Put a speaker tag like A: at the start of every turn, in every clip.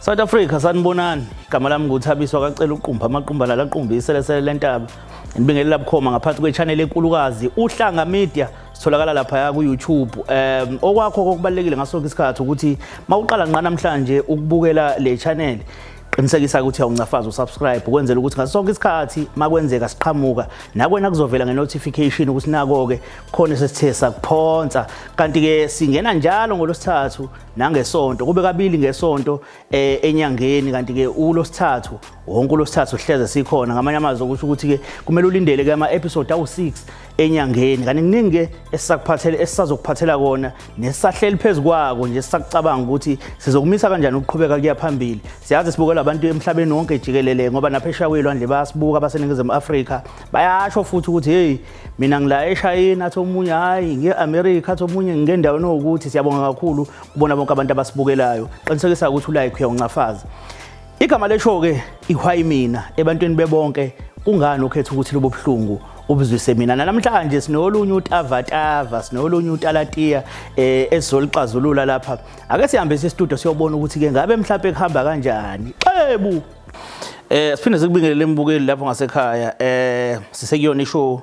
A: South Africa, sanibonani. Igama lami nguThabiso akacela uqumba amaqumba lalaqumba iselesele lentaba. Nibingelela bukhoma ngaphansi kwe-channel enkulukazi Uhlanga Media, sitholakala lapha ku YouTube. Okwakho okubalekile ngaso sonke isikhathi ukuthi mawuqala nqa namhlanje ukubukela le channel, qinisekisa ukuthi awuncafaza usubscribe ukwenzela ukuthi ngaso sonke isikhathi makwenzeka siqhamuka nakwena kuzovela nge-notification ukuthi nako-ke khona sesithe sakuphonsa. Kanti-ke singena njalo ngolwesithathu nangesonto, kube kabili ngesonto enyangeni. Kanti-ke ulosithathu wonke ulosithathu hleze sikhona. Ngamanye amazwi okusho ukuthi-ke kumele ulindele-ke ama-episode awu-6 enyangeni. Kanti kuningi-ke esisakuphathela, esisazokuphathela kona nesisahleli phezu kwako nje, sisakucabanga ukuthi sizokumisa kanjani ukuqhubeka kuya phambili. Siyazi sibukela abantu emhlabeni wonke jikelele, ngoba naphesheya kwey'lwandle bayasibuka, abaseNingizimu Afrika bayasho futhi ukuthi hey, mina ngila eShayina, athi omunye hhayi ngiye-Amerika, athi omunye ngingendaweni owukuthi. Siyabonga kakhulu kubona bonke abantu abasibukelayo. Qinisekisa ukuthi ulike, uyawuncafaza. Igama lesho-ke ihwayi mina ebantwini bebonke, kungani ukhetha ukuthi lobo buhlungu ubuzwise mina? Namhlanje sinolunye utavatava, sinolunye utalatiya esizolixazulula lapha. Ake sihambe sistudio siyobona ukuthi-ke ngabe mhlawumbe kuhamba kanjani. Xebu siphinde sikubingelele embukeli lapho ngasekhaya. Sisekuyona ishow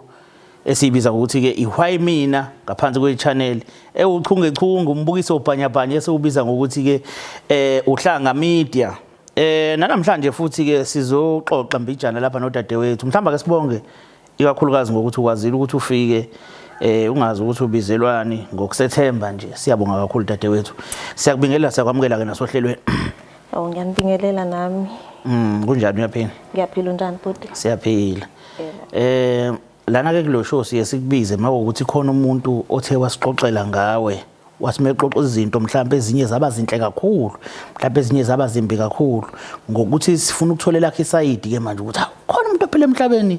A: esiyibiza ngokuthi-ke ihwayi mina ngaphansi kwe-channel ewuchungechunge umbukiso ubhanyabhanya esiwubiza ngokuthi-ke Uhlanga Media. Nanamhlanje futhi-ke sizoxoxa mbijana lapha nodadewethu. Mhlawumbe ake sibonge ikakhulukazi ngokuthi ukwazile ukuthi ufike ungazi ukuthi ubizelwani, ngokusethemba nje. Siyabonga kakhulu dadewethu, siyakubingelela, siyakwamukela-ke nasohlelweni.
B: Oh, ngiyanibingelela nami.
A: Kunjani, uyaphila?
B: Ngiyaphila, unjani bhuti?
A: Siyaphila. Lana ke kulo show siye sikubize mawukuthi khona umuntu othe wasixoxela ngawe, wathi mexoxa izinto mhlawumbe ezinye zaba zinhle kakhulu, mhlawumbe ezinye zaba zimbi kakhulu, ngokuthi sifuna ukutholela lakhe isayidi ke manje ukuthi hawu, khona umuntu ophila emhlabeni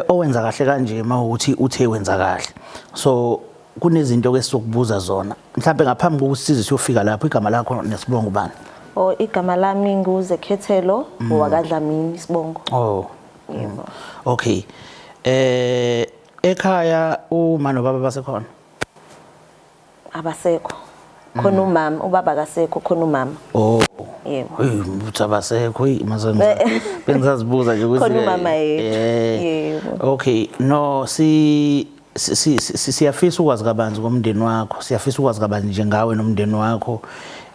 A: owenza kahle kanje, mawukuthi uthe wenza kahle. So kunezinto ke sizokubuza zona mhlawumbe ngaphambi kokuthi size siyofika lapho. Igama lakho nesibongo bani?
B: Oh, igama lami nguZekhethelo wakaDlamini isibongo.
A: Oh.
B: Yebo.
A: Okay. Ekhaya uma nobaba basekhona?
B: Abasekho. Khona umama, ubaba akasekho, khona umama.
A: Oh.
B: Yebo.
A: Hey, uthi abasekho, hey, mase bengisazibuza nje ukuthi
B: Khona umama yedwa. Yebo.
A: Okay, no siyafisa ukwazi kabanzi ngomndeni wakho, siyafisa ukwazi kabanzi nje ngawe nomndeni wakho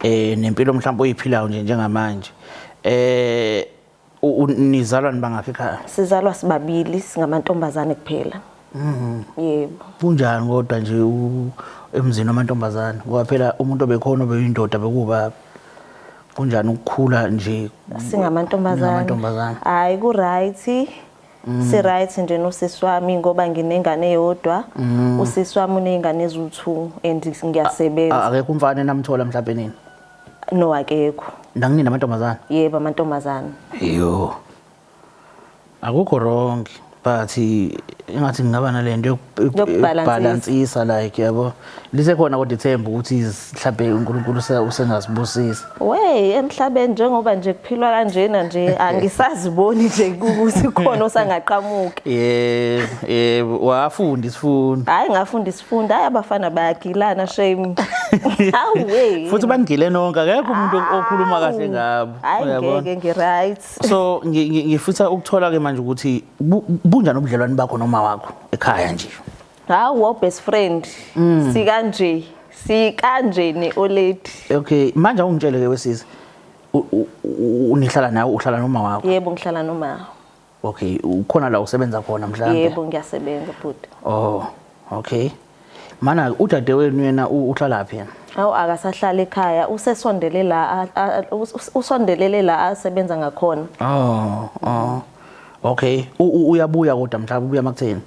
A: nempilo mhlawumbe oyiphilayo nje njengamanje. Nizalwa nibangakhi ekhaya?
B: Sizalwa sibabili, singamantombazane kuphela. Yebo.
A: Kunjani kodwa nje emzini wamantombazane? Ngoba phela umuntu obekhona obeyindoda bekuwubaba. Kunjani ukukhula nje
B: Singamantombazane.
A: Ningamantombazane?
B: Hayi, ku right. Si right nje nosisi wami ngoba nginengane eyodwa. Usisi wami unezingane eziwu2 and ngiyasebenza.
A: Akekho umfana enamthola mhlawumbe nini?
B: No, akekho.
A: Nanginini amantombazane?
B: Yebo, amantombazane.
A: Yo. Akukho wrong, but engathi ngingaba nalento
B: Yokubhalansisa.
A: Yokubhalansisa, like yabo. Lisekhona kodwa ithemba ukuthi mhlawumbe uNkulunkulu usengasibusisa.
B: Wey, emhlabeni njengoba nje kuphilwa kanjena nje, angisaziboni nje ukuthi khona osangaqhamuka.
A: Yebo, wafunda isifundo.
B: Hayi, ngafunda isifundo. Hayi, abafana bayagilana shame. Hawu wey.
A: Futhi banigile nonke, akekho umuntu okhuluma kahle ngabo.
B: Hayi.
A: Uyabona?
B: Ngeke, ngi-right.
A: So ngifisa ukuthola ke manje ukuthi bunjani ubudlelwane bakho noma wakho ekhaya nje?
B: Hawu, wo best friend. Sikanje. Sikanje ne-olady.
A: Okay, manje awungitshele ke wesisi. Unihlala nawe, uhlala noma wakho?
B: Yebo, ngihlala noma.
A: Okay, ukhona la usebenza khona mhlambe?
B: Yebo, ngiyasebenza bhuti.
A: Oh, okay. Mana udadewenu yena uhlala phi yena?
B: Hawu, akasahlala ekhaya, usesondele la usondelele la asebenza ngakhona.
A: Oh. Okay, uyabuya kodwa mhlawumbe ubuya makutheni?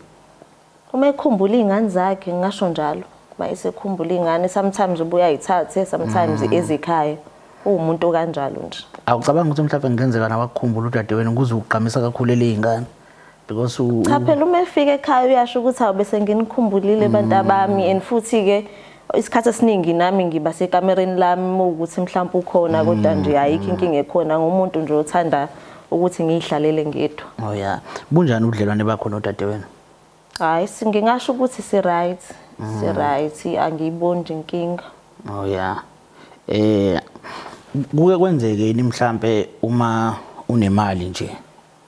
B: Uma ekhumbula iy'ngane zakhe, ngingasho njalo. Uma esekhumbula iy'ngane, sometimes ubuya ayithathe, sometimes ezikhaya. Uwumuntu okanjalo nje.
A: Awucabanga ukuthi mhlawumbe kungenzeka nawe akukhumbula udadewenu kuze ugqamisa kakhulu ley'ngane? Because
B: Cha phela, uma efika ekhaya uyasho ukuthi awu, bese nginikhumbulile abantu abami, and futhi-ke isikhathi esiningi nami ngiba sekamereni lami uma ukuthi mhlawumbe ukhona, kodwa nje ayikho inkinga ekhona, ngumuntu nje othanda ukuthi ngiyihlalele ngedwa.
A: Oh yeah. Bunjani ubudlelwane bakho nodadewenu?
B: Hayi, ngingasho ukuthi si-right, si-right, angiyiboni nje inkinga.
A: Oh yeah. Kuke kwenzeke yini mhlampe uma unemali nje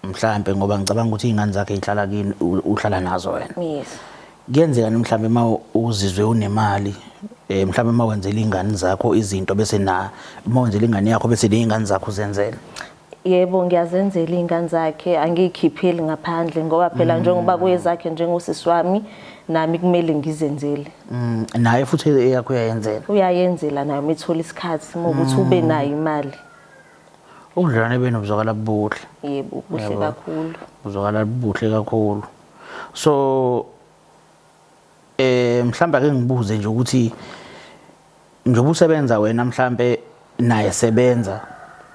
A: mhlampe ngoba ngicabanga ukuthi iy'ngane zakhe y'hlala kini uhlala nazo wena.
B: Yes.
A: Kuyenzeka yini mhlampe uma uzizwe unemali mhlampe uma wenzela iy'ngane zakho izinto bese na uma wenzela ingane yakho bese ney'ngane zakho uzenzela?
B: Yebo, ngiyazenzela iy'ngane zakhe, angiy'khipheli ngaphandle ngoba phela njengoba kuyezakhe njengosisi wami nami kumele ngizenzele.
A: Naye futhi eyakho uyayenzela?
B: Uyayenzela naye uma ethola isikhathi, uma ukuthi ube nayo imali.
A: Ubudlelwane benu buzwakala bubuhle.
B: Yebo, buhle kakhulu.
A: Buzwakala bubuhle kakhulu. So mhlawumbe ake ngibuze nje ukuthi njengoba usebenza wena mhlambe naye sebenza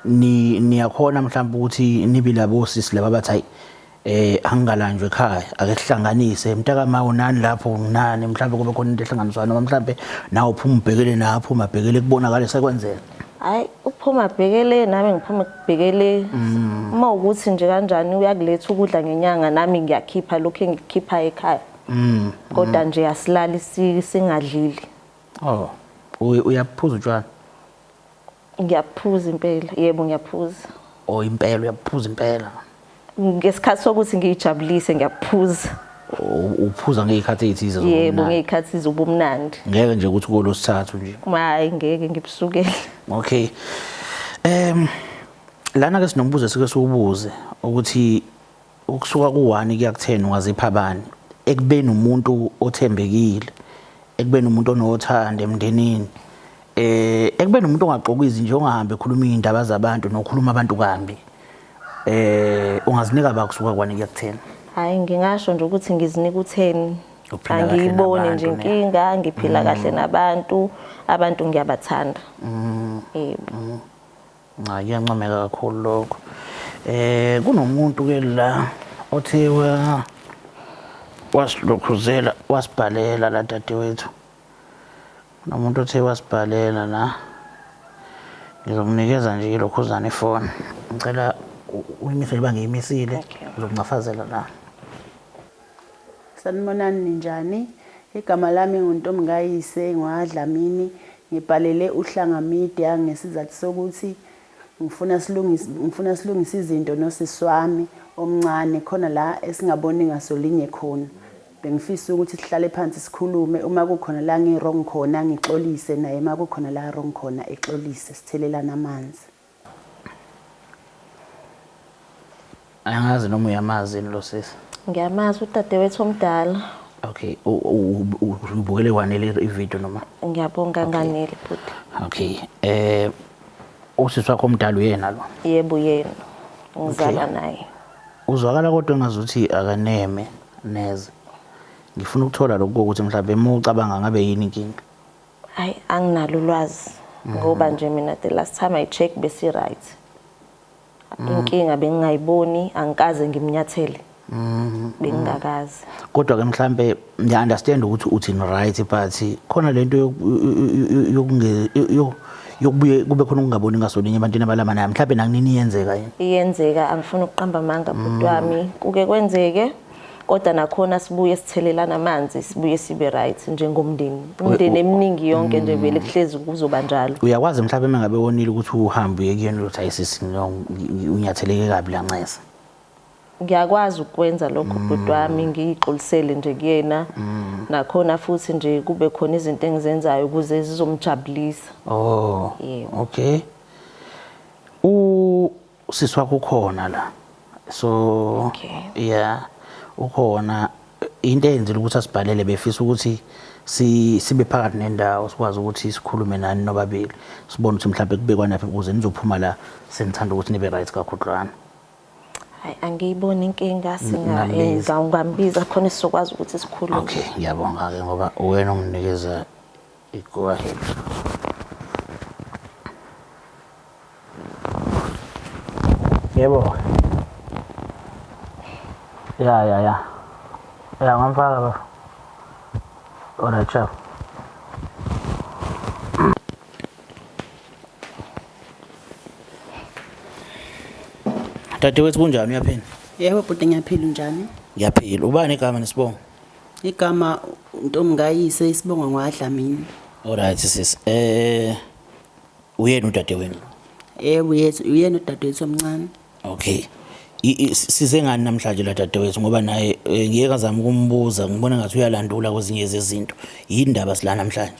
A: ni niyakhona mhlambe ukuthi nibe labo sisi laba bathi hayi angingalanjwe ekhaya ake sihlanganise mntaka ma unani lapho nginani mhlambe kube khona into ehlanganiswayo noma mhlambe nawe uphuma ubhekele napho umabhekele kubonakale sekwenzeka.
B: Hayi, uphuma bhekele nami ngiphuma kubhekele. Uma ukuthi nje kanjani uyakuletha ukudla ngenyanga nami ngiyakhipha lokho engikukhipha ekhaya. Kodwa nje asilali singadlili.
A: Oh, uyaphuza utshwala?
B: Ngiyaphuza impela. Yebo, ngiyaphuza.
A: Oh, impela uyaphuza impela.
B: Ngesikhathi sokuthi ngiyijabulise ngiyaphuza.
A: Uphuza ngey'khathi ey'thize
B: Yebo, zobumnandi. ngey'khathi zobumnandi.
A: Ngeke nje ukuthi kolosithathu nje.
B: Hayi, ngeke ngibusukele.
A: Okay. Lana ke sinombuzo esike siwubuze ukuthi ukusuka ku-1 kuya ku-10 ungazipha bani ekubeni umuntu othembekile, ekubeni umuntu onothando emndenini, ekubeni umuntu ongagqokizi nje, ongahambi ekhuluma iy'ndaba zabantu nokhuluma abantu kambi. Ungazinika ba kusuka ku-1 kuya ku-10?
B: Hayi, ngingasho nje ukuthi ngizinika u-10.
A: Uphila kahle
B: Angiyiboni nje
A: nabantu, ne?
B: inkinga, ngiphila kahle nabantu, abantu ngiyabathanda. Yebo.
A: Cha, kuyancomeka kakhulu lokho. Kunomuntu ke la othiwa wasilokhuzela, wasibhalela la dadewethu. Kunomuntu othe wasibhalela la. Ngizokunikeza nje ilokhuzana ifoni. Ngicela uyimise njengoba ngiyimisile.
B: Okay.
A: Ngizokuncafazela la.
C: Sanibonani, ninjani? Igama lami nguNtombikayise ngwaDlamini. Ngibhalele Uhlanga Media ngesizathu sokuthi ngifuna silungise izinto nosisi wami omncane, khona la esingaboni ngasolinye khona. Bengifisa ukuthi sihlale phansi sikhulume, uma kukhona la ngi-wrong khona ngixolise, naye uma kukhona la wrong khona exolise, sithelelane amanzi.
A: Angazi noma uyamazi yini lo sisi.
B: Ngiyamazi udadewethu omdala.
A: Okay, ubukele wanele ivideo noma?
B: Ngiyabonga nganele bhuti.
A: Okay, usisi wakho omdala uyena lo?
B: Yebo, yena. Ngizalwa naye.
A: Uzwakala kodwa engazuthi akaneme neze. Ngifuna ukuthola lokho ukuthi mhlawumbe uma ucabanga ngabe yini inkinga.
B: Hayi, anginalo ulwazi ngoba nje mina the last time I check besi right. Inkinga bengingayiboni, angikaze ngimnyathele. Bengingakaze.
A: Kodwa ke mhlambe ngiya understand ukuthi uthi ni right, but khona lento yokubuye kube khona ukungaboni ngasolinye ebantwini abalamanayo, mhlambe nakunini iyenzeka yini?
B: Iyenzeka, angifuni ukuqamba amanga bhuti wami. Kuke kwenzeke, kodwa nakhona sibuye sithelelana amanzi, sibuye sibe right njengomndeni. Imindeni eminingi yonke nje vele kuhlezi kuzoba njalo.
A: Uyakwazi mhlawumbe uma ngabe wonile ukuthi uhambe uye kuyena uthi ayisisi unyatheleke kabi la ncesa?
B: Ngiyakwazi ukwenza lokho bhuti wami, ngiyixolisele nje kuyena. Nakhona futhi nje kube khona izinto engizenzayo ukuze zizomjabulisa.
A: Oh,
B: Yebo.
A: okay. Usisi wakho ukhona la. So,
B: Okay.
A: yeah, ukhona. Into eyenzile ukuthi asibhalele befisa ukuthi sibe phakathi nendawo, sikwazi ukuthi sikhulume nani nobabili, sibone ukuthi mhlawumbe kubekwa naphi ukuze nizophuma la senithanda ukuthi nibe right kakhudlwana.
B: Hayi, angiyiboni inkinga,
A: Ngambiza.
B: ungambiza khona sizokwazi ukuthi sikhulume.
A: Okay, ngiyabonga ke ngoba wena unginikeza i-go ahead. Yebo. Ya, ya, ya. Ya, ngamfaka bafo. Alright, ciao. Dadewethu, kunjani, uyaphila?
C: Yebo bhuti, ngiyaphila, unjani?
A: Ngiyaphila. Ubani igama nesibongo?
C: Igama Ntombikayise, isibongo ngwaDlamini.
A: Alright sis. Uyena udadewenu?
C: Yebo yethu uyena udadewethu omncane.
A: Okay. Size ngani namhlanje la dadewethu ngoba naye ngiye ngazama ukumbuza ngibona ngathi uyalandula kwezinye zezinto. Yini indaba sila namhlanje?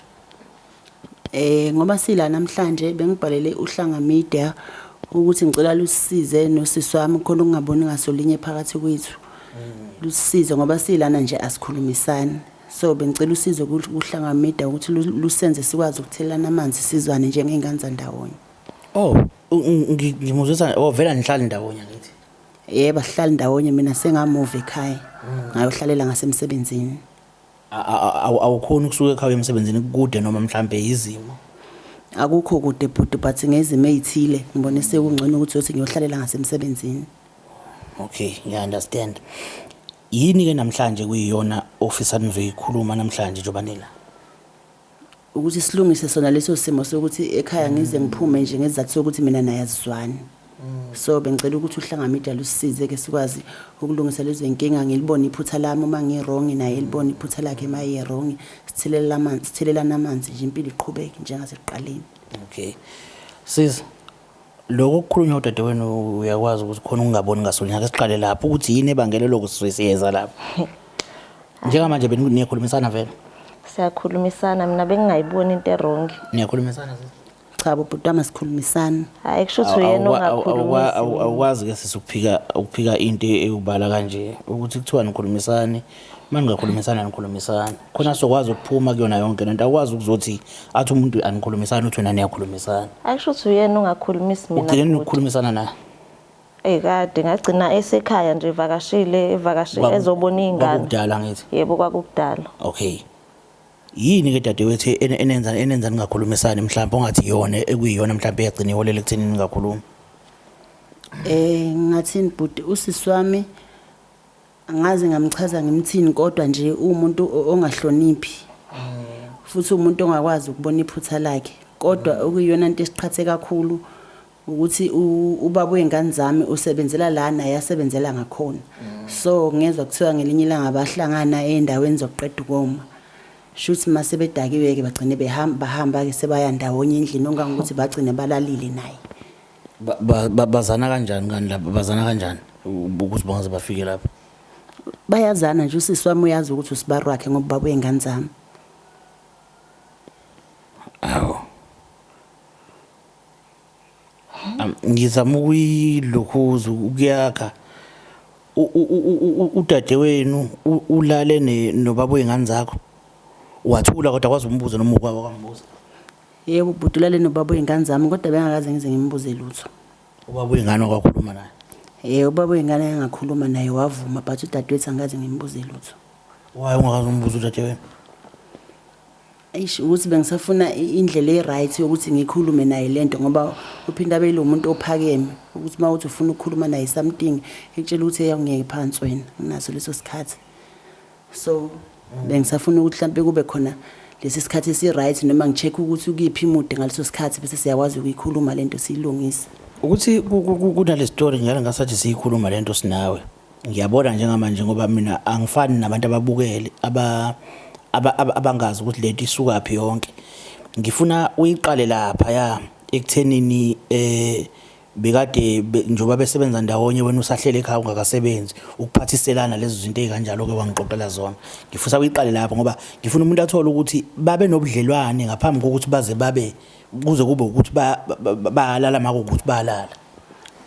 C: Ngoba sila namhlanje bengibhalele uHlanga Media ukuthi ngicela lusisize nosisi wami khona ukungaboni ngasolinye phakathi kwethu. Lusisize ngoba silana nje asikhulumisani. So bengicela usizo kuHlanga Media ukuthi lusenze sikwazi ukuthelelana amanzi sizwane njengey'ngane zandawonye.
A: Oh, ngimuzwisa oh vela nihlali ndawonye ngithi.
C: Yebo asihlali ndawonye mina sengamuva ekhaya. Ngayohlalela ngasemsebenzini.
A: Awukhoni ukusuka ekhaya emsebenzini kude noma mhlambe izimo.
C: Akukho kude bhuti but ngezimo ezithile ngibone sekungcono ukuthi uthi ngiyohlalela ngasemsebenzini.
A: Okay, ngiya understand. Yini ke namhlanje kuyiyona ofisa nizoyikhuluma namhlanje njengoba nila?
C: Ukuthi silungise sona leso simo sokuthi ekhaya ngize ngiphume nje ngesizathu sokuthi mina naye asizwani. So bengicela ukuthi uHlanga Media lusisize ke sikwazi ukulungisa lezo zinkinga ngilibone iphutha lami uma ngi-wrong naye elibone iphutha lakhe uma ye-wrong sithelelana amanzi sithelelana amanzi nje impilo iqhubeke njengasekuqaleni.
A: Okay. Sis lokho okukhulunywa udadewenu uyakwazi ukuthi khona ukungaboni ngasolinye ake siqale lapho ukuthi yini ebangele lokho sizobe siyeza lapho. Njengamanje benikhulumisana vele.
B: Siyakhulumisana mina bengingayiboni into e-wrong.
A: Niyakhulumisana sis?
C: Cha bo bhuti wami asikhulumisani.
B: Hayi kusho ukuthi uyena ongakhulumisi.
A: Awukwazi ke sisi ukuphika into ewubala kanje ukuthi kuthiwa nikhulumisane uma ningakhulumisana nikhulumisana khona sokwazi ukuphuma kuyona yonke lento awukwazi ukuzothi athi umuntu anikhulumisani uthi wena niyakhulumisana.
B: Hayi kusho ukuthi uyena ongakhulumisi mina.
A: Ugcine nokukhulumisana naye.
B: Eh kade ngagcina esekhaya nje evakashile evakashile ezobona izingane.
A: Kwakudala ngithi.
B: Yebo kwakudala.
A: Okay. Yini ke dadewethu enenza ningakhulumisani mhlawumbe ongathi iyona ekuyiyona mhlawumbe eyagcina iholela ekutheni ningakhulumi?
C: Ngathini bhuti usisi wami angazi ngamchaza ngimthini kodwa nje umuntu ongahloniphi. Futhi umuntu ongakwazi ukubona iphutha lakhe. Kodwa okuyiyona into esiqhathe kakhulu ukuthi ubaba wey'ngane zami usebenzela la naye asebenzela ngakhona. So ngezwa kuthiwa ngelinye ilanga bahlangana ey'ndaweni zokuqeda ukoma. Shuthi mase bedakiwe-ke bagcine bahamba-ke sebaya ndawonye endlini ongangokuthi bagcine balalile naye.
A: Bazana kanjani kani lapha? Bazana kanjani ukuthi bangaze bafike lapha?
C: Bayazana nje usisi wami uyazi ukuthi usibari wakhe ngoba ubaba wey'ngane zami.
A: Awu. Ngizama ukuyilokhuza ukuyakha udadewenu ulale nobaba wey'ngane zakho wathula kodwa kwazi umbuzo noma ukwaba kwambuza.
C: Yebo bhuti ulale nobaba wey'ngane zami kodwa bengakaze ngize ngimbuze lutho.
A: Ubaba wey'ngane wakwakhuluma naye?
C: Yebo ubaba wey'ngane engakhuluma naye wavuma but udadewethu angikaze ngimbuze lutho.
A: Why ungakaze umbuze udadewenu?
C: Eish ukuthi bengisafuna indlela e-right yokuthi ngikhulume naye lento ngoba uphinda abe lo muntu ophakeme ukuthi uma uthi ufuna ukukhuluma naye something ekutshela ukuthi eyawungeke phansi wena nginaso leso sikhathi. So bengisafuna ukuthi mhlampe kube khona lesi sikhathi esi-right noma ngi-check ukuthi ukuyiphi imude ngaleso sikhathi bese siyakwazi ukuyikhuluma lento siyilungise.
A: Ukuthi kunale story ngeke ngasathi siyikhuluma lento sinawe. Ngiyabona njengamanje ngoba mina angifani nabantu ababukele abangazi ukuthi lento isukaphi yonke. Ngifuna uyiqale lapha ya ekuthenini bekade njengoba besebenza ndawonye wena usahlele ekhaya ungakasebenzi ukuphathiselana lezo zinto ezikanjalo ke wangixoxela zona. Ngifisa uyiqale lapho ngoba ngifuna umuntu athole ukuthi babe nobudlelwane ngaphambi kokuthi baze babe kuze kube ukuthi bayalala makuwukuthi bayalala.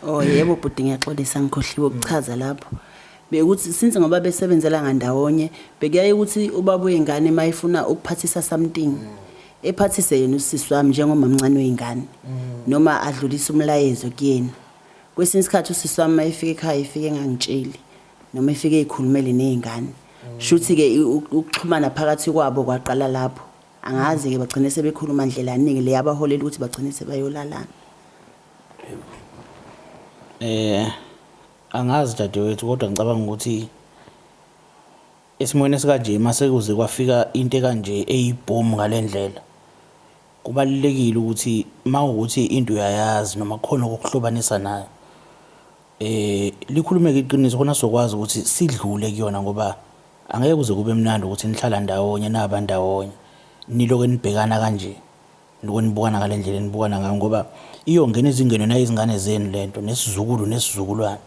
C: Oh yebo bhuti ngiyaxolisa ngikhohliwe ukuchaza lapho. Bekuthi since ngoba besebenzela ngandawonye bekuyaye ukuthi ubaba wey'ngane uma efuna ukuphathisa something ephathise yena usisi wami njengomamncane wey'ngane noma adlulise umlayezo kuyena. Kwesinye isikhathi usisi wami uma efika ekhaya efike engangitsheli noma efike ey'khulumele ney'ngane. Shuthi-ke ukuxhumana phakathi kwabo kwaqala lapho. Angazi-ke bagcine sebekhuluma ndlela ningi le yabaholela ukuthi bagcine sebayolalana.
A: Angazi dadewethu kodwa ngicabanga ukuthi esimweni esikanje mase kuze kwafika into ekanje eyibhomu ngale ndlela kubalulekile ukuthi mawukuthi into uyayazi noma kukhona okukuhlobanisa nayo likhulumeke iqiniso khona sizokwazi ukuthi sidlule kuyona ngoba angeke kuze kube mnandi ukuthi nihlala ndawonye naba ndawonye niloke nibhekana kanje. Nibukana ngale ndlela enibukana ngayo ngoba iyongena izingene nayo izingane zenu lento nesizukulu nesizukulwane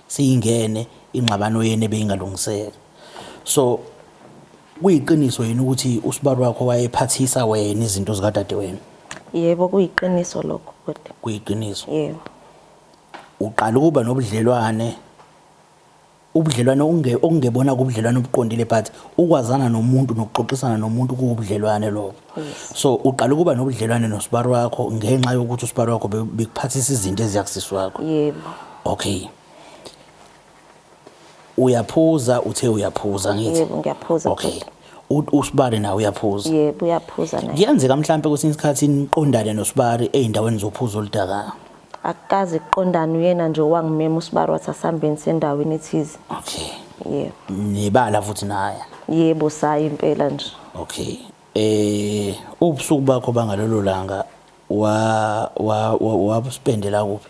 A: siyingene ingxabano yenu ebeyingalungiseka. So kuyiqiniso yini ukuthi usibali wakho wayephathisa wena izinto zikadadewenu?
B: Yebo, kuyiqiniso lokho kodwa.
A: Kuyiqiniso.
B: Yebo.
A: Uqala ukuba nobudlelwane ubudlelwane okungebona kubudlelwane obuqondile but ukwazana nomuntu nokuxoxisana nomuntu kuwubudlelwane lobo. So uqala ukuba nobudlelwane nosibari wakho ngenxa yokuthi usibari wakho bekuphathisa izinto eziya kusisi wakho.
B: Yebo.
A: Okay. Uyaphuza uthe uyaphuza ngithi.
B: Yebo, ngiyaphuza.
A: Okay. Usibari nawe uyaphuza.
B: Yebo, uyaphuza naye.
A: Kuyenzeka mhlampe kwesinye isikhathi niqondane nosibari ey'ndaweni zophuzo oludakayo.
B: Akukaze kuqondane uyena nje owangimema usibari wathi asihambeni sendaweni ethize.
A: Okay.
B: Yebo.
A: Nibala futhi naye.
B: Yebo, saya impela nje.
A: Okay. Ubusuku bakho bangalelo langa wa wa wabuspendela kuphi?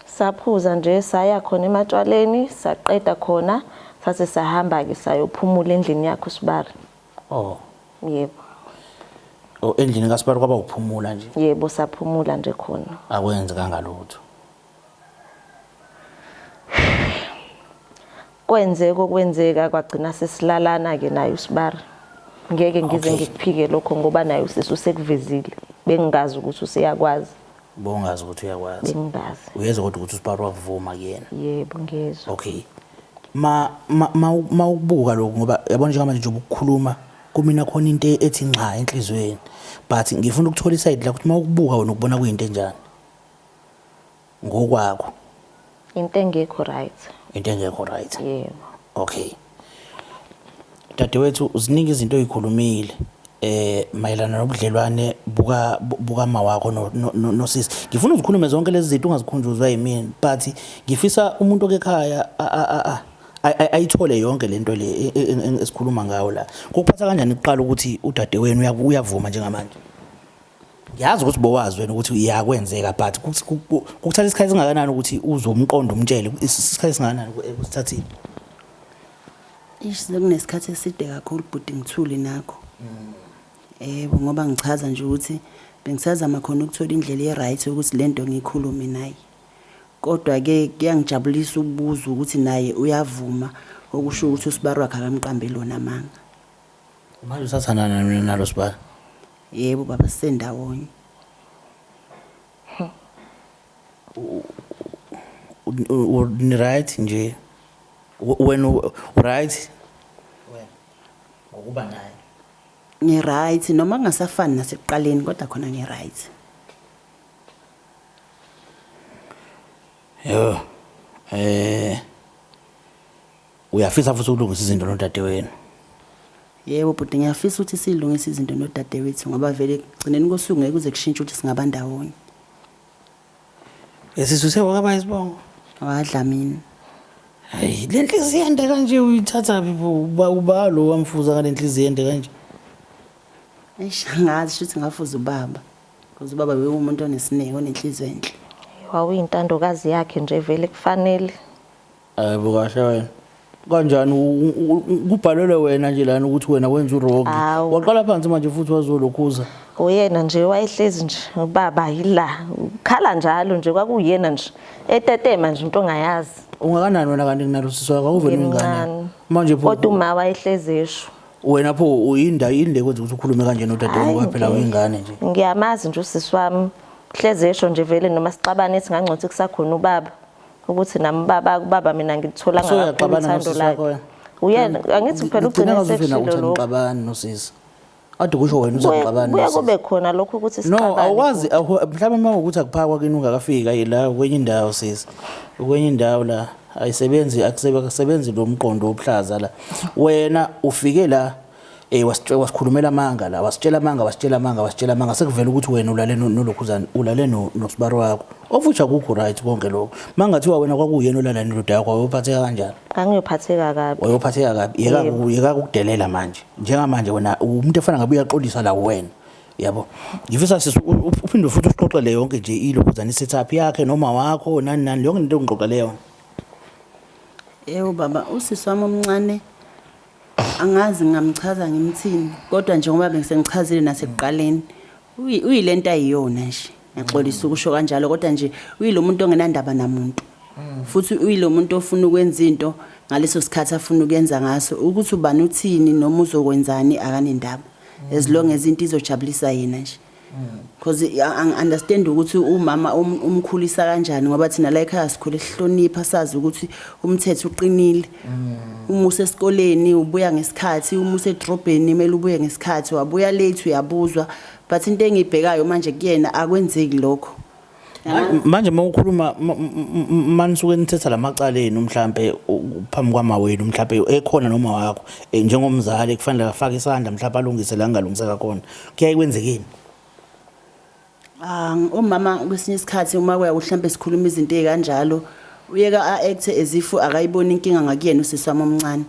B: Saphuza nje saya khona ematshwaleni saqeda khona sase sahamba-ke sayophumula endlini yakhe usibari.
A: Oh.
B: Yebo.
A: Oh, endlini kaSibari kwaba ukuphumula nje.
B: Yebo, saphumula nje khona.
A: Akwenzekanga lutho.
B: Kwenzeka okwenzeka kwagcina sesilalana-ke naye usibari. Ngeke ngize ngikuphike lokho ngoba naye usisi usekuvezile. Bengingazi ukuthi useyakwazi.
A: Bongazi ukuthi uyakwazi.
B: Bengingazi.
A: Uyezwa kodwa ukuthi usibari wakuvuma kuyena.
B: Yebo, ngiyezwa.
A: Okay. Ma ma ukubuka lokhu ngoba yabona njengamanje nje ukukhuluma kumina khona into ethi nxa enhlizweni but ngifuna ukuthola iside la ukuthi mawukubuka wena ukubona kuyinto enjani ngokwakho.
B: Into engekho right.
A: Into engekho right.
B: Yebo.
A: Okay. Dadewethu ziningi izinto oyikhulumile mayelana nobudlelwane buka buka mawakho nosisi. Ngifuna uzikhulume zonke lezi zinto ungazikhunjuzwa yimina but ngifisa umuntu okekhaya ayithole yonke lento le esikhuluma ngayo la. Kukuphatha kanjani kuqala ukuthi udadewenu uyavuma njengamanje? Ngiyazi ukuthi bowazi wena ukuthi iyakwenzeka but kukuthatha isikhathi esingakanani ukuthi uzomqonda umtshele isikhathi esingakanani kusithathile?
C: Ish sekunesikhathi eside kakhulu bhuti ngithule nakho. Yebo ngoba ngichaza nje ukuthi bengisazama khona ukuthola indlela e-right yokuthi lento ngiyikhulume naye. Kodwa-ke kuyangijabulisa ukubuzwa ukuthi naye uyavuma okusho ukuthi usibari wakhe akamqambeli wona amanga.
A: Manje usathandana nalo sibari?
C: Yebo baba sisendawonye.
A: Ni-right nje? Wena u-right? Wena ngokuba naye.
C: Ngi-right noma kungasafani nasekuqaleni kodwa khona ngi-right.
A: Yho. Uyafisa futhi ukulungisa izinto nodadewenu?
C: Yebo bhuti ngiyafisa ukuthi silungise izinto nodadewethu ngoba vele ekugcineni kosuku ngeke kuze kushintshe ukuthi singaba ndawonye.
A: Esisuse wakaba isibongo.
C: WaDlamini.
A: Hayi, le nhliziyo ende kanje uyithatha phi pho? Uba uba lo wamfuza ngale nhliziyo ende kanje.
C: Eish angazi shuthi ngafuza ubaba. Because ubaba bewumuntu onesineke onenhliziyo enhle.
B: Wawuyintandokazi yakhe nje vele kufanele.
A: Hayibo kahle wena. Kanjani kubhalelwe wena nje lana ukuthi wena wenza urogi. Waqala phansi manje futhi wazolokhuza.
B: Uyena nje wayehlezi nje ubaba yila ukhala njalo nje kwakuyena nje etetema nje into ongayazi.
A: Ungakanani wena kanti kunalo sisi wakho awuvele uyingane. Manje pho
B: kodwa uma wayehlezi esho.
A: Wena pho uyinda yini le kwenza ukuthi ukhulume kanje nodadewenu ngoba phela uyingane nje.
B: Ngiyamazi nje usisi wami hlezi esho nje vele noma sixabane ethi ngangcothi kusakhona ubaba. Ukuthi nami baba kubaba mina ngilitholanga
A: So
B: kakhulu
A: uyaxabana
B: uthando
A: nosisi
B: lakhe.
A: wakho wena?
B: Uyena angithi phela
A: Ngigcina
B: ugcine
A: ngazuthi wena
B: sekushilo
A: uthi
B: lokho.
A: anixabani nosisi. Ade kusho wena uthi
B: Kuye
A: anixabani
B: kuye
A: nosisi.
B: kube khona lokho ukuthi
A: No,
B: sixabane
A: awukwazi
B: futhi.
A: mhlawumbe uma ukuthi akuphakwa kini ungakafiki ayi la kwenye indawo sisi. Kwenye indawo la ayisebenzi akusebenzi lo mqondo wobuhlaza la. Wena ufike la wasikhulumela amanga la, wasitshela amanga, wasitshela amanga, wasitshela amanga sekuvela ukuthi wena ulale nolokhuzana, ulale nosibari wakho. Ofuthi akukho right konke lokho. Mangathiwa wena kwakuyena olala nendoda yakho wayophatheka kanjani?
B: Ngangiyophatheka kabi.
A: Wayophatheka kabi. Yeka ukudelela manje. Njengamanje wena umuntu efana ngabe uyaxolisa la wena. Yabo. Ngifisa sisi uphinde futhi usixoxele yonke nje ilokhuzana i-setup yakhe noma wakho nani nani yonke into ongixoxele yona.
C: Yebo baba, usisi wami omncane angazi ngingamchaza ngimthini kodwa njengoba bengisengichazile nasekuqaleni Uyilento ayiyona nje. Ngiyaxolisa ukusho kanjalo kodwa nje uyilo muntu ongenandaba namuntu. Futhi uyilo muntu ofuna ukwenza into ngaleso sikhathi afuna ukuyenza ngaso ukuthi ubani uthini noma uzokwenzani akanendaba. As long as into izojabulisa yena nje. Because angi-understand ukuthi umama umkhulisa kanjani ngoba thina la ekhaya sikhule sihlonipha sazi ukuthi umthetho uqinile. Uma usesikoleni ubuya ngesikhathi, uma usedrobheni kumele ubuye ngesikhathi, wabuya late uyabuzwa. But into engiyibhekayo manje kuyena akwenzeki lokho.
A: Manje uma ukhuluma manisuke nithetha lamacala enu mhlambe phambi kwamawenu mhlambe ekhona noma wakho njengomzali kufanele afake isandla mhlambe alungise la kungalungiseka khona kuyaye kwenzekeni?
C: Ah, umama kwesinye isikhathi uma kuya mhlambe sikhuluma izinto ezikanjalo uyeka a-act as if akayiboni inkinga ngakuyena usisi wami omncane.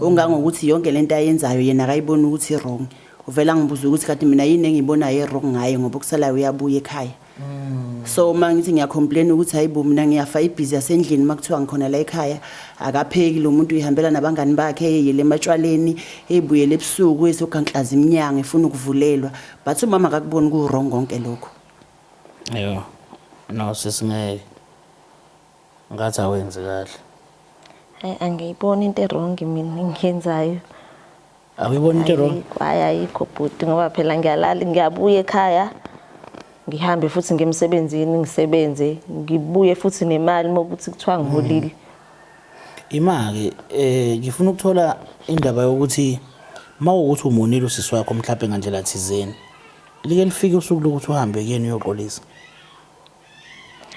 C: Ongangokuthi yonke lento ayenzayo yena akayiboni ukuthi i-wrong. Uvela ngibuza ukuthi kanti mina yini engiyibonayo e-wrong ngaye ngoba okusalayo uyabuya ekhaya. So uma ngithi ngiyacomplain ukuthi hayibo mina ngiyafa ibhizi yasendlini uma kuthiwa ngikhona la ekhaya akapheki lo muntu uyihambela nabangani bakhe eyele ematshwaleni ebuyele ebusuku ezoganklaza iminyango efuna ukuvulelwa but umama akakuboni ku-wrong konke lokho.
A: Yho, no sisi ngeke. Ngathi awenzi kahle.
B: Hayi angiyiboni into e-wrong mina engiyenzayo.
A: Awuyiboni into wrong?
B: Hayi ayikho bhuti ngoba phela ngiyalala ngiyabuya ekhaya ngihambe futhi ngemsebenzini ngisebenze ngibuye futhi nemali uma ukuthi kuthiwa ngiholile.
A: Ima-ke ngifuna ukuthola indaba yokuthi mawukuthi umonile usisi wakho mhlawumbe ngandlela thizeni like lifike usuku lokuthi uhambe kuyena uyoxolisa.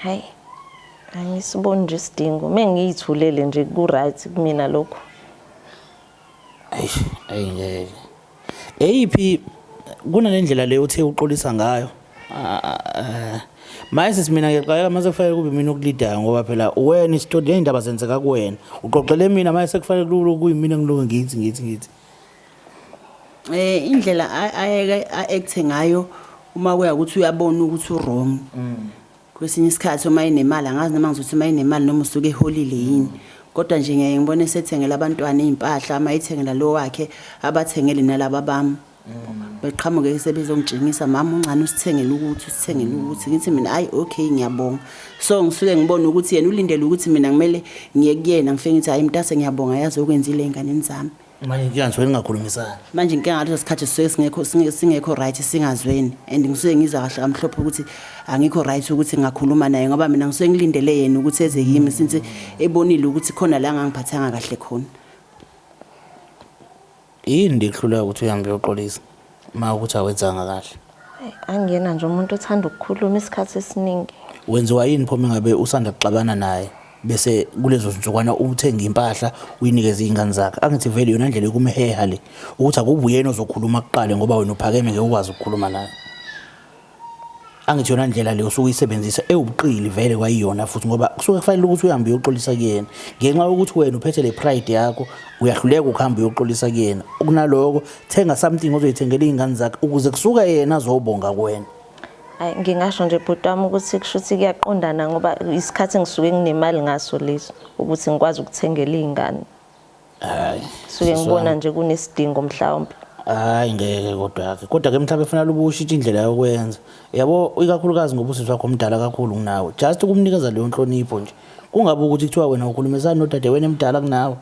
B: Hayi angisiboni nje isidingo mengiyithulele nje ku right kumina lokho.
A: Eish, ayi ngeke. Eyiphi kunalendlela le uthe uxolisa ngayo? Maye sisi mina ngiyaqaleka mase kufanele kube mina okulidayo ngoba phela wena isitori ley'ndaba zenzeka kuwena. Uxoxele mina maye sekufanele kube kuyimina ngiloke ngithi ngithi ngithi.
C: Indlela ayeke a-act-e ngayo uma kuya ukuthi uyabona ukuthi u-wrong. Kwesinye isikhathi uma enemali angazi noma ngizothi uma enemali noma usuke eholile yini. Kodwa nje ngiyaye ngibone esethengela abantwana iy'mpahla, uma ethengela lo wakhe abathengele nalaba bami. Beqhamuke sebezongitshengisa mama ungcane usithengele ukuthi usithengele ukuthi ngithi mina ayi okay ngiyabonga. So ngisuke ngibone ukuthi yena ulindele ukuthi mina kumele ngiye kuyena ngifike ngithi hayi mntase ngiyabonga yazi okwenzile ey'nganeni zami.
A: Manje inkinga nisuke ningakhulumisani.
C: Manje inkinga ngaleso sikhathi sisuke singekho singekho right singazweni and ngisuke ngizwa kahle kamhlophe ukuthi angikho right ukuthi ngingakhuluma naye ngoba mina ngisuke ngilindele yena ukuthi eze kimi since ebonile ukuthi khona la ngangiphathanga kahle khona.
A: Yini le ekuhlulayo ukuthi uhambe uyoxolisa uma ukuthi awenzanga kahle?
B: Angiyena nje umuntu othanda ukukhuluma isikhathi esiningi.
A: Wenziwa yini pho mengabe usanda kuxabana naye bese kulezo zinsukwana uthenga impahla uyinikeze iy'ngane zakhe? Angithi vele iyona ndlela yokumheha le ukuthi akube uyena ozokhuluma kuqale ngoba wena uphakeme ngeke ukwazi ukukhuluma naye. Angithi yona ndlela le osuke uyisebenzisa ewubuqili vele kwayiyona futhi ngoba kusuke kufanele ukuthi uhambe uyoxolisa kuyena ngenxa yokuthi wena uphethe le pride yakho uyahluleka ukuhamba uyoxolisa kuyena. Kunaloko thenga something ozoyithengela iy'ngane zakhe ukuze kusuke yena azobonga kuwena.
B: Hayi ngingasho nje bhuti wami ukuthi kushuthi kuyaqondana ngoba isikhathi engisuke nginemali ngaso leso ukuthi ngikwazi ukuthengela iy'ngane.
A: Hayi.
B: Suke ngibona nje kunesidingo mhlawumbe.
A: Hayi ngeke kodwa ke. Kodwa ke mhlawumbe kufanele ubushintshe indlela yokwenza. Yabo ikakhulukazi ngoba usisi wakho omdala kakhulu kunawe. Just ukumnikeza leyo nhlonipho nje. Kungabe ukuthi kuthiwa wena ukhulumisana nodadewenu emdala kunawe.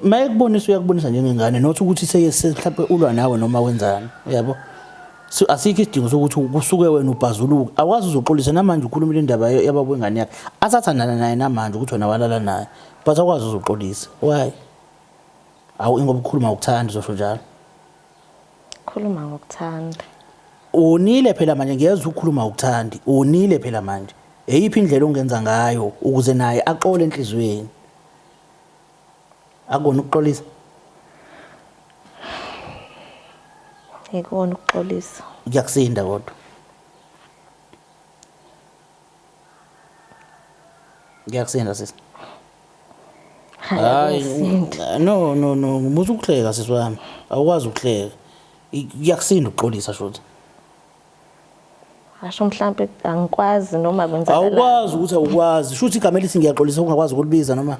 A: Mayekubonisa uyakubonisa njengengane not ukuthi mhlawumbe ulwa nawe noma wenzani. Uyabo? So asikho isidingo sokuthi kusuke wena ubhazuluke. Awukwazi uzoxolisa namanje ukhulumile indaba yababa wengane yakhe. Asathandana naye namanje ukuthi wena walala naye. But awukwazi uzoxolisa. Why? Awu ingoba ukhuluma ngokuthanda uzosho njalo.
B: Khuluma ngokuthanda.
A: Wonile phela manje ngiyezwa ukukhuluma ngokuthandi. Wonile phela manje. Eyiphi indlela ongenza ngayo ukuze naye axole enhliziyweni? Akona ukuxolisa.
B: Ikona ukuxolisa.
A: Kuyakusinda kodwa. Ngiyakusinda sisi.
B: Hayi
A: no no no musa ukuhleka sisi wami. Awukwazi ukuhleka. Kuyakusinda ukuxolisa shuthi.
B: Asho mhlambe angikwazi noma kwenzakalani.
A: Awukwazi ukuthi awukwazi. Shuthi igama elithi ngiyaxolisa ungakwazi ukulibiza noma.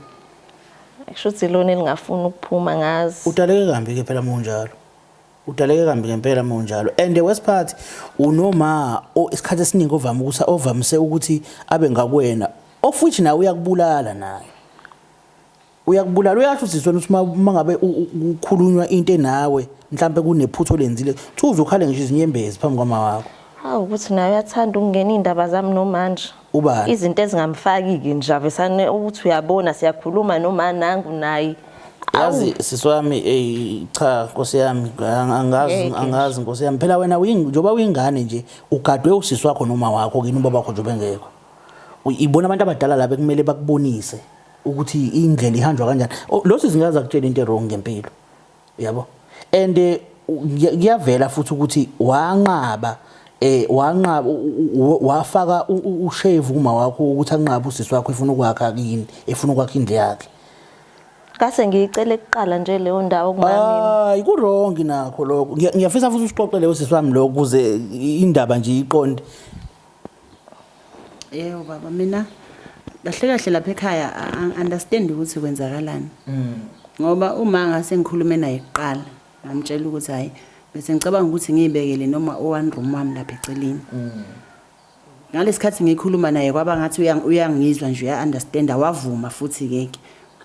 B: Shuthi lona elingafuni ukuphuma ngazi.
A: Udaleke kambi ke phela munjalo. Udaleke kambi ngempela uma unjalo. And Westpart unoma isikhathi esiningi ovame ukuthi ovamise ukuthi abe ngakuwena of which nawe uyakubulala naye. Uyakubulala uyasho usisi wena ukuthi uma ngabe kukhulunywa into enawe mhlambe kunephutho olenzile thuze ukhale ngisho izinyembezi phambi kwama wakho.
B: Hawu ukuthi naye uyathanda ukungena iy'ndaba zami nomanje.
A: Ubani?
B: Izinto ezingamfaki-ke nje avesane ukuthi uyabona siyakhuluma noma nangu naye.
A: Yazi sisi wami eh cha Nkosi yami angazi angazi Nkosi yami phela wena njengoba uyingane nje ugadwe usisi wakho noma wakho kini ubaba wakho njengoba engekho. Ibona abantu abadala laba ekumele bakubonise ukuthi indlela ihanjwa kanjani. Lo sisi ngeke akutshele into wrong ngempilo. Yabo? And eh, kuyavela futhi ukuthi wanqaba eh wanqaba wafaka ushevu kuma wakho ukuthi anqabe usisi wakho efuna ukwakha kini efuna ukwakha indlu yakhe.
B: Kase ngiyicele kuqala nje leyo ndawo kumamimi.
A: Hayi ku wrong nakho lokho. Ngiyafisa futhi usixoxele usisi wami lokho ukuze indaba nje iqonde.
C: Yebo baba mina kahle kahle lapha ekhaya understand ukuthi kwenzakalani. Mm. Ngoba uma ngase ngikhulume naye kuqala ngamtshela ukuthi hayi bese ngicabanga ukuthi ngiyibekele noma o one room wami lapha eceleni. Mm. Ngalesikhathi ngikhuluma naye kwaba ngathi uyangizwa nje uya-understanda wavuma futhi-ke ke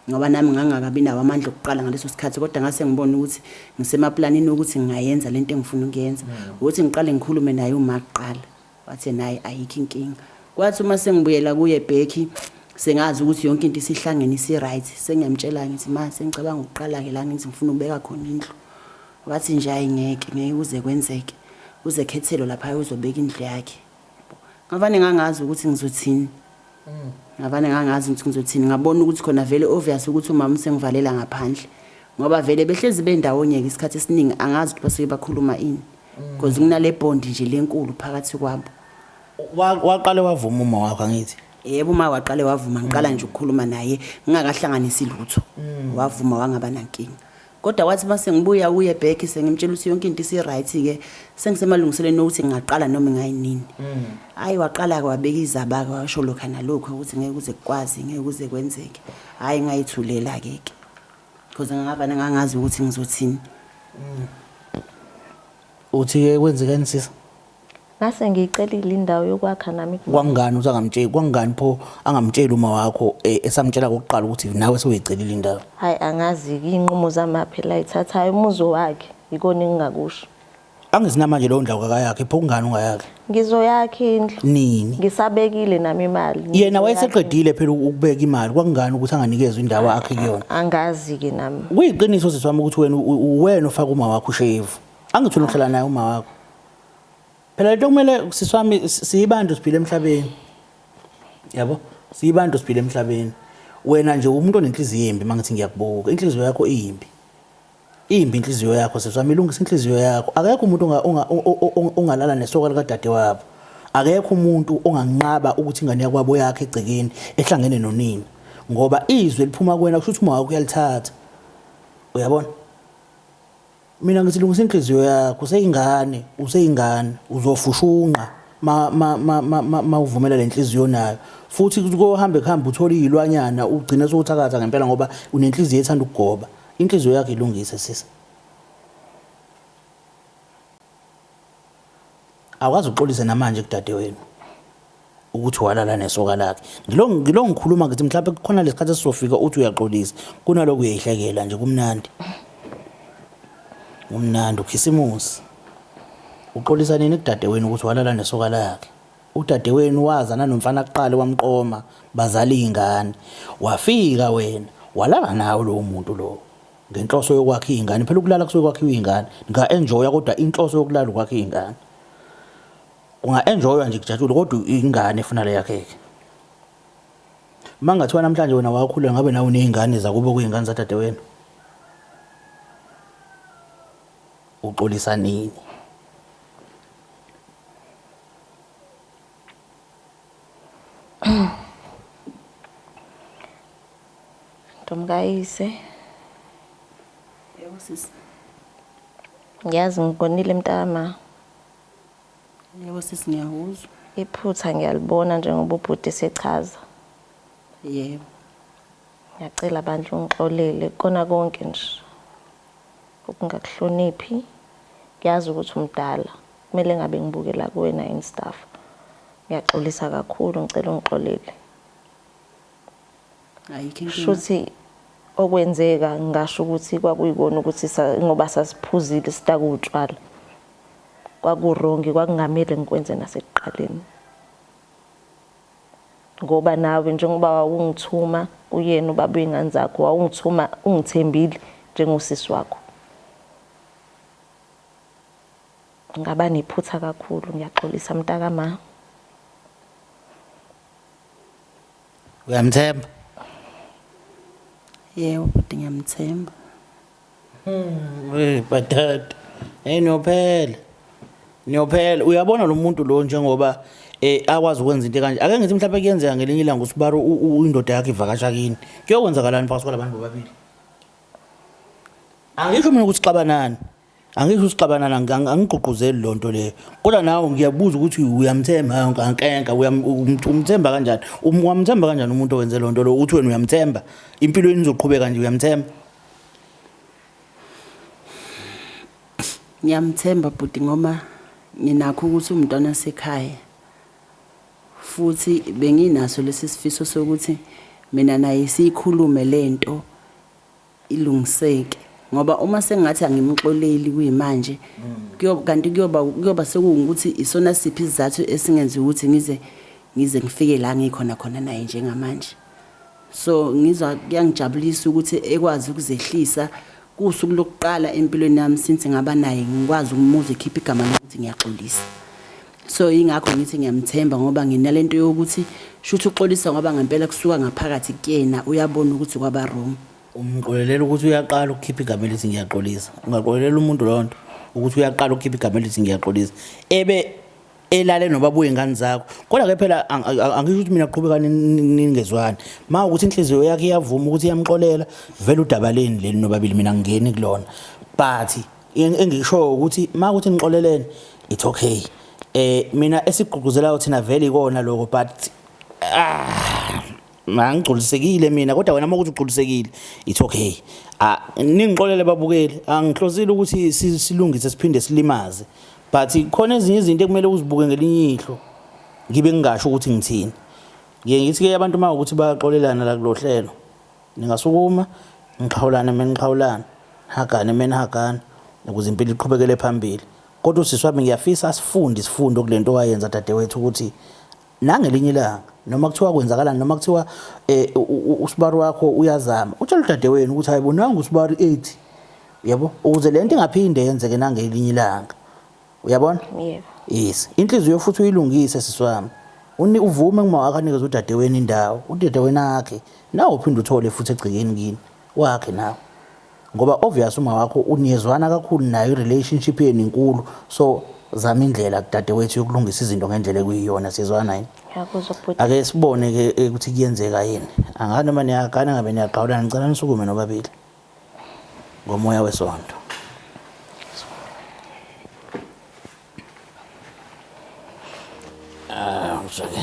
C: ngoba nami ngangakabi nawo amandla okuqala ngaleso sikhathi kodwa ngase ngibona ukuthi ngisemaplanini ukuthi ngingayenza lento engifuna ukuyenza mm. ukuthi ngiqale ngikhulume naye uma kuqala wathi naye ayikho inkinga kwathi uma sengibuyela kuye Becky sengazi ukuthi yonke into isihlangene isi-right sengiyamtshela ngithi ma sengicabanga ukuqala-ke la ngithi ngifuna ukubeka khona indlu wathi nje hayi ngeke ngeke kuze kwenzeke uzekhethelo lapha uzobeka indlu yakhe ngavane ngangazi ukuthi ngizothini ngavane ngangazi ukuthi ngizothini ngabona ukuthi khona vele obvious ukuthi umama usengivalela ngaphandle ngoba vele behlezi bendawonye-ke isikhathi esiningi angazi ukuthi basuke bakhuluma ini because kunale bond nje lenkulu phakathi kwabo
A: Waqale wavuma uma wakho angithi
C: yebo uma waqale wavuma ngiqala nje ukukhuluma naye ngingakahlanganisi lutho wavuma wangaba nankinga Kodwa wathi uma sengibuya kuye back sengimtshela ukuthi yonke into isi-right-ke sengisemalungiselweni okuthi ngingaqala noma ingayinini. Hhayi waqala-ke wabeka izaba-ke washo lokha nalokhu ukuthi ngeke kuze kukwazi ngeke kuze kwenzeke. Hhayi ngayithulela-ke ke because ngangavane ngangazi ukuthi ngizothini.
A: Uthi-ke kwenzekani sisi?
B: Ngase ngiyicelile indawo yokwakha nami
A: kumama. Kwakungani ukuthi angamtsheli kwakungani pho angamtsheli uma wakho eh, esamtshela kokuqala ukuthi nawe sewuyicelile indawo?
B: Hayi angazi-ke iy'nqumo zama phela ayithathayo umuzi wakhe yikona engingakusho.
A: Angizinamanje leyo ndawo kakayakhe pho kungani ungayakhi?
B: Ngizoyakha indlu.
A: Nini?
B: Ngisabekile nami imali.
A: Yena
B: Ngizoyakha
A: wayeseqedile phela ukubeka imali kwakungani ukuthi anganikezwa indawo akhe kuyona?
B: Angazi-ke nami.
A: Kuyiqiniso sisi wami ukuthi wena uwena ofaka uma wakho ushevu. Angithi unohlala naye uma wakho. Phela lento kumele sisi wami siyibantu siphila emhlabeni. Yabo? Siyibantu siphila emhlabeni. Wena nje umuntu onenhliziyo embi mangithi ngiyakubuka. Inhliziyo yakho imbi. Imbi inhliziyo yakho sisi wami ilungisa inhliziyo yakho. Akekho umuntu ongalala nesoka likadadewabo. Akekho umuntu onganqaba ukuthi ingane yakwabo yakhe egcekeni ehlangene nonina. Ngoba izwi eliphuma kuwena kusho ukuthi uma wakho uyalithatha. Uyabona? Mina ngithi lungisa inhliziyo yakho useyingane useyingane uzofushunqa ma ma ma ma, ma, ma uvumela lenhliziyo nayo futhi kohambe kuhambe uthola izilwanyana ugcine sowuthakatha ngempela ngoba unenhliziyo ethanda ukugoba inhliziyo yakho ilungise sisi awukaze uxolise namanje kudadewenu ukuthi walala nesoka lakhe ngilo ngilo ngikhuluma ngithi mhlawumbe kukhona lesikhathi esizofika uthi uyaxolisa kunalokhu uyayihlekela nje kumnandi kumnandi ukhisimusi uxolisa nini kudadewenu ukuthi walala nesoka lakhe udadewenu waza nanomfana kuqala wamqoma bazala izingane wafika wena walala nawe lowo muntu lowo ngenhloso yokwakha izingane phela ukulala kusuke kwakhiwa izingane nga-enjoya kodwa inhloso yokulala ukwakha izingane Kunga-enjoywa nje kujatshulwe kodwa ingane efuna le yakheke. Uma ngathiwa namhlanje wena wakhula ngabe nawe uney'ngane zakubo kuyingane zadadewenu. Uxolisa nini?
B: Ntomkayise.
C: Yebo sisi.
B: Ngiyazi ngikonile mntama.
C: Yebo sisi ngiyakuzwa.
B: Iphutha ngiyalibona njengoba ubhuti esechaza.
C: Yebo.
B: Ngiyacela bandla ungixolele kona konke nje. Ukungakuhloniphi. Ngiyazi ukuthi umdala, kumele ngabe ngibukela kuwena and stuff. Ngiyaxolisa kakhulu, ngicela ungixolele.
C: Ayikho inkinga.
B: Shuthi okwenzeka ngingasho ukuthi kwakuyikona ukuthi ngoba sasiphuzile sitaka utshwala. Kwakurongi, kwakungamele ngikwenze nasekuqaleni. Ngoba nawe njengoba wawungithuma kuyena ubaba wey'ngane zakho, wawungithuma ungithembile njengosisi wakho. Ngaba nephutha kakhulu, ngiyaxolisa mntakama.
A: Uyamthemba?
C: Yebo bhuti ngiyamthemba.
A: Hey batata. Hey niyophela. Niyophela. Uyabona lo muntu lo njengoba akwazi ukwenza into kanje. Ake ngithi mhlawumbe kuyenzeka ngelinye ilanga usibaro indoda yakhe ivakasha kini. Kuyokwenzakalani phakathi kwalabantu bobabili? Angisho mina ukuthi xabanani. Angisho ukuthi xabanani angigqugquzeli lonto leyo. Kodwa nawe ngiyabuza ukuthi uyamthemba ankenka umthemba kanjani? Wamthemba kanjani umuntu owenze lonto lo? Uthi wena uyamthemba? Impilo yenu izoqhubeka nje uyamthemba?
C: Ngiyamthemba bhuti ngoba nginakho ukuthi umntwana sekhaya. Futhi benginaso lesi sifiso sokuthi mina naye siyikhulume lento ilungiseke ngoba uma sengathi angimxoleli kuyimanje kanti kuyoba sekuwukuthi isona siphi isizathu esingenza ukuthi ngize ngifike la ngikhona khona naye njengamanje. So ngizwa kuyangijabulisa ukuthi ekwazi ukuzehlisa kusuku lokuqala empilweni yami since ngaba naye ngikwazi ukumuzwa ekhipha igama lokuthi ngiyaxolisa. So yingakho ngithi ngiyamthemba ngoba nginalento yokuthi shuthi uxolisa ngoba ngempela kusuka ngaphakathi kuyena uyabona ukuthi kwaba wrong.
A: Umxolelela ukuthi uyaqala ukukhipha igama elithi ngiyaxolisa. Ungaxolelela umuntu lowo nto ukuthi uyaqala ukukhipha igama elithi ngiyaxolisa. Ebe elale nobaba wey'ngane zakho. Kodwa-ke phela angisho ukuthi mina qhubeka ningezwani. Ma ukuthi inhliziyo yakhe iyavuma ukuthi iyamxolela, vele udaba leni leli nobabili mina ngingeni kulona. But engikushoyo ukuthi ma ukuthi nixolelene it's okay. Mina esigqugquzelayo thina vele ikona lokho but angigculisekile mina kodwa wena uma ukuthi ugculisekile it's okay. Ningixolele babukeli, angihlosile ukuthi silungise siphinde silimaze. But khona ezinye izinto ekumele uzibuke ngelinye ihlo. Ngibe ngingasho ukuthi ngithini. Ngiye ngithi ke abantu uma ukuthi bayaxolelana la kulo hlelo. Ningasukuma nixhawulane menixhawulana, hagane menihagana ukuze impilo iqhubekele phambili. Kodwa usisi wami ngiyafisa asifunde isifundo kulento owayenza dadewethu ukuthi nangelinye ilanga noma kuthiwa kwenzakalani noma kuthiwa usibari wakho uyazama utshela udadewenu ukuthi hayibo nangu usibari ethi yabo ukuze lento ingaphinde yenzeke nangelinye ilanga. Uyabona?
B: Yebo.
A: Yes. Inhliziyo futhi uyilungise sisi wami. Uvume uma wakho anikeze udadewenu indawo, udadewenu akhe. Nawe uphinde uthole futhi egcekeni kini. Wakhe nawe. Ngoba obvious uma wakho uniyezwana kakhulu nayo i-relationship yenu inkulu. So zama indlela kudadewethu yokulungisa izinto ngendlela ekuyiyona sizwana yini?
B: Ngiyakuzwa bhuti.
A: Ake sibone ke ukuthi kuyenzeka yini. Angazi noma niyagana ngabe niyaqhawulana ngicela nisukume nobabili. Ngomoya wesonto. Uzwe-ke.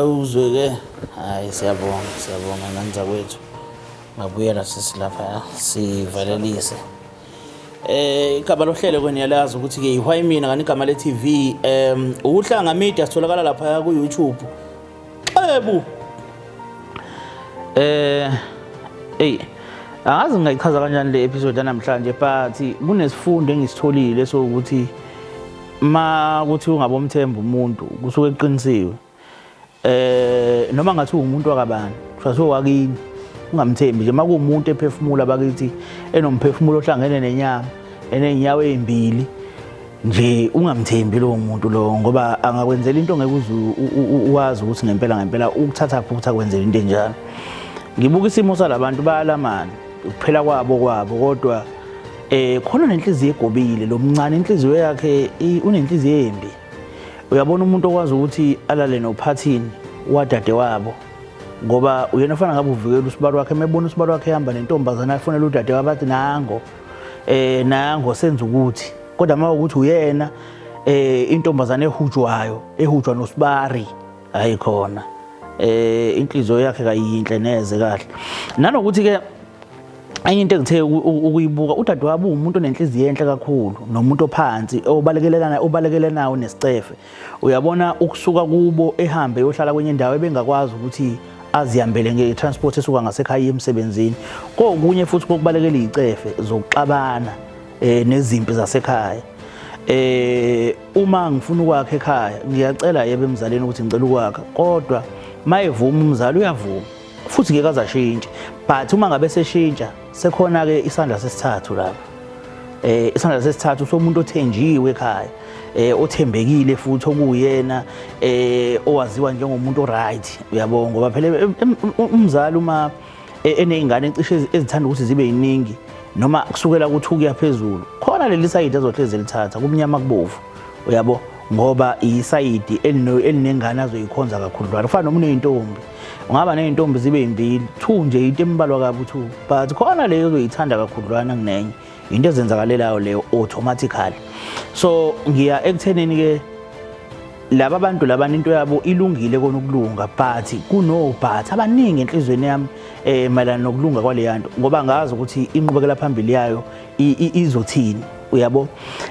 A: Uzwe-ke. Hayi siyabonga, siyabonga ngane zakwethu. Ngabuyela sesilapha sivalelise. Igama lohlelo ke niyalazi ukuthi ke ihwayi mina kanti igama le TV uHlanga Media sitholakala lapha ku YouTube. Xebu. Ey angazi ngingayichaza kanjani le episode yanamhlanje but kunesifundo engisitholile sokuthi ma kuthi ungabomthemba umuntu kusuke kuqinisiwe. Noma ngathi umuntu wakabani, kuthiwa wakini ungamthembi nje makuwumuntu ephefumula bakithi enomphefumulo ohlangene nenyama enenyawo ezimbili nje ungamthembi lowo muntu lo ngoba angakwenzela into ngeke uze uwazi ukuthi ngempela ngempela ukuthatha phi ukuthi akwenzele into enjalo. Ngibuka isimo salabantu bayalamana ukuphela kwabo kodwa khona nenhliziyo egobile lo mncane inhliziyo yakhe unenhliziyo embi. Uyabona umuntu okwazi ukuthi alale nophathini wadade wabo ngoba uyena ofana ngabe uvikela usibalo wakhe mebona usibalo wakhe ehamba nentombazana afonela udade wabo athi nango nango senza ukuthi kodwa uma ukuthi uyena intombazana ehujwayo ehujwa nosibari hayi khona inhliziyo yakhe kayinhle neze kahle nanokuthi ke Enye into engithe ukuyibuka, udadewabo uwumuntu onenhliziyo enhle kakhulu nomuntu ophansi obalekelelana obalekelanayo nesicefe. Uyabona, ukusuka kubo ehambe yohlala kwenye indawo ebengakwazi ukuthi azihambele nge-transport esuka ngasekhaya emsebenzini, kokunye futhi kokubalekela izicefe zokuxabana nezimpi zasekhaya. Uma ngifuna ukwakha ekhaya, ngiyacela yebo emzalini ukuthi ngicela ukwakha, kodwa mayevuma umzali uyavuma futhi ngeke azashintshe. But uma ngabe seshintsha, sekhona ke isandla sesithathu lapha, isandla sesithathu somuntu othenjiwe ekhaya, othembekile futhi okuyena owaziwa njengomuntu oright, uyabo, ngoba phela umzali uma eneyingane cishe ezithanda ukuthi zibe yiningi noma kusukela ku-2 kuya phezulu, khona leli sayidi azohlezi elithatha kumnyama kubovu, uyabo, ngoba isayidi elinengane azoyikhonza kakhudlwana. Kufana noma uneyintombi, ungaba ney'ntombi zibe yimbili, two nje, into embalwa kabi two, but khona leyo ozoyithanda kakhudlwana kunenye. Into ezenzakalelayo leyo automatically. So ngiya ekuthenini-ke laba bantu labana into yabo ilungile kona ukulunga, but kuno but abaningi enhlizweni yami mayelana nokulunga kwaleya nto, ngoba ngazi ukuthi inqubekela phambili yayo izothini, uyabo.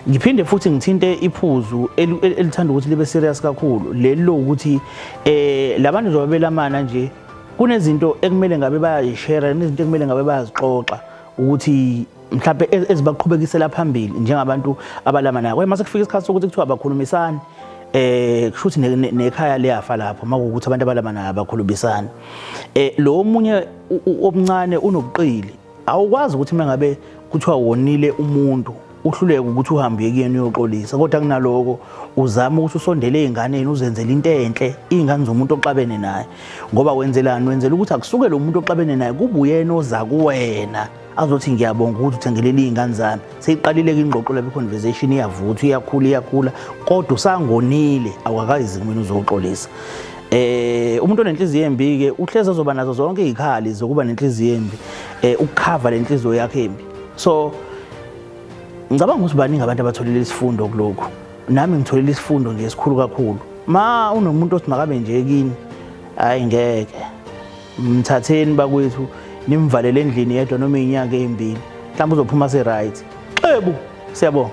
A: Ngiphinde futhi ngithinte iphuzu elithanda ukuthi libe serious kakhulu, leli lokuthi labantu njengoba belamana nje, kunezinto ekumele ngabe bayayishare, kunezinto ekumele ngabe bayazixoxa ukuthi mhlawumbe ezibaqhubekisela phambili njengabantu abalamanayo. Kodwa mase kufika isikhathi sokuthi kuthiwa abakhulumisani, kusho ukuthi nekhaya liyafa lapho makuwukuthi abantu abalamanayo abakhulumisani. Lo omunye omncane unobuqili, awukwazi ukuthi mengabe kuthiwa wonile umuntu uhluleke ukuthi uhambe uye kuyena uyoxolisa, kodwa kunaloko uzama ukuthi usondele ey'nganeni, uzenzele into enhle iy'ngane zomuntu oxabene naye. Ngoba wenzelani? Wenzela ukuthi akusuke lo muntu oxabene naye, kube uyena oza kuwena azothi, "Ngiyabonga ukuthi uthengelele iy'ngane zami." Seyiqalile-ke ingxoxo lapho, i-conversation iyavuthwa, iyakhula, iyakhula, kodwa usangonile, awukakayizi kumina uzoxolisa. Umuntu onenhliziyo embi ke uhlezi azoba nazo zonke izikhali zokuba nenhliziyo embi, ukukhava le nhliziyo yakhe embi. So ngicabanga ukuthi baningi abantu abatholile isifundo kulokhu. Nami ngitholile isifundo nje esikhulu kakhulu. Ma unomuntu othi makabe nje kini, hayi ngeke, mthatheni bakwethu, nimvalele endlini yedwa noma iy'nyanga ey'mbili, mhlawumbe uzophuma se-right. Xebu, siyabonga.